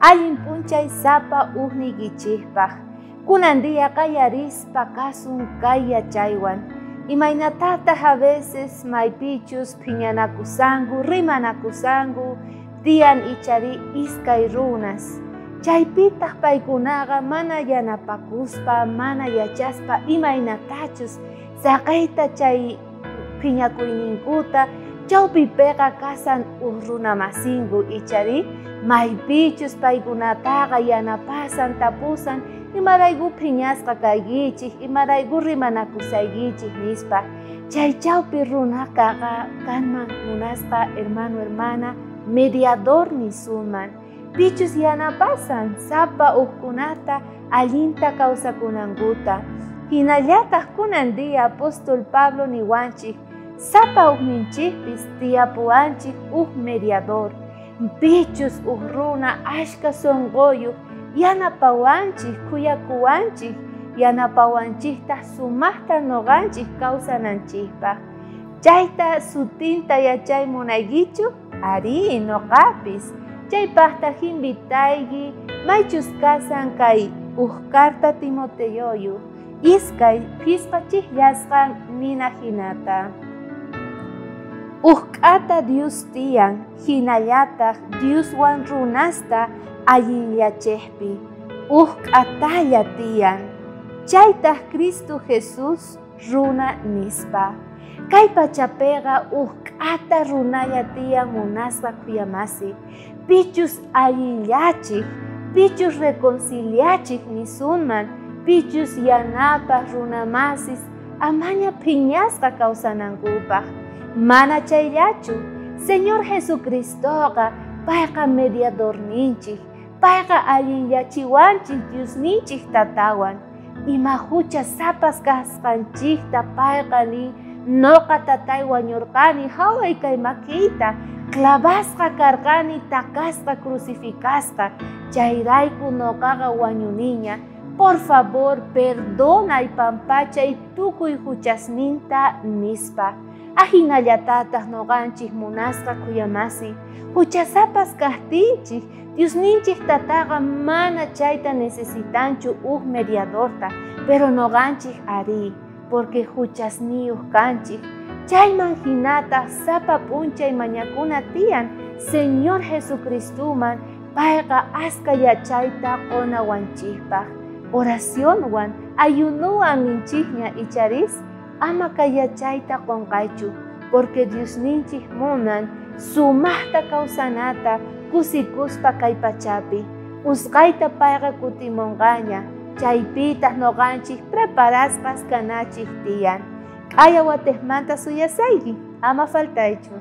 Allin p'unchay sapa ujniykichejpaj. Kunan día qallarispa kasun kay yachaywan. Imaynatataj a veces maypichus phiñanakusanku, rimanakusanku, tiyan ichari iskay runas. Chaypitaq paykunaqa mana yanapakuspa, mana yachaspa imaynatachus saqeyta chay phiñakuyninkuta chawpipiqa kasan uj runamasinku ichari maypichus paykunataqa yanapasan tapusan imarayku phiñasqa kaykichik, imarayku rimanakusaykichik nispa. Chay chawpi runaqaqa kanman munasqa hermano hermana mediador nisuman. Pichus yanapasan sapa ujkunata allinta kawsakunankuta. Hinallataq kunan día apóstol Pablo niwanchik sapa ujninchikpis tiyapuwanchik uj mediador. Pichus uj runa ashka sonqoyuq yanapawanchik, khuyakuwanchik, yanapawanchikta sumaqta noqanchik kawsananchikpaq. Chayta sutinta yachay munaykichu? Ari, noqapis. Chaypaqtaq invitayki maychus kasan kay uj carta Timoteoyuq iskay phisqa chijllasqan nina hinata. Uj k'ata Dios tiyan hinallataq Dioswan runasta allinllachejpi. Uj k'atalla tiyan. Chaytaq Cristo Jesús runa nispa. Kay pachapiqa uj k'ata runalla tiyan munasqa khuyamasi. Pichus allinllachik, pichus reconciliachik nisunman, pichus yanapaq runamasis amaña phiñasqa kawsanankupaq. Mana chayllachu, Señor Jesucristoqa payqa mediadorninchik, payqa allinllachiwanchik Diosninchik tatawan. Ima hucha sapas kasqanchikta payqa nin noqa tatay wañurqani haway kay makiyta, clavasqa karqani takasqa crucificasqa, chayrayku noqaqa wañuniña. Por favor, perdonay pampachay tukuy huchasninta nispa. Ajinallatataq noqanchik munasqa khuyamasi, huchasapas kaqtinchik, Diosninchik tataqa mana chayta necesitanchu uj mediadorta, pero noqanchik ari, porque huchasniyuq kanchik. Chayman hinataq sapa p'unchay mañakuna tiyan Señor Jesucristuman payqa aska yachayta qunawanchikpaq. Oracionwan ayunuwan ninchikña icharis ama kay yachayta qunqaychu, porque Diosninchik munan sumaqta kawsanata kusikuspa kay pachapi. Usqayta payqa kutimunqaña, chaypitaq noqanchik preparasqas kanachik tiyan. K'aya watejmanta suyasayki, ama faltaychu.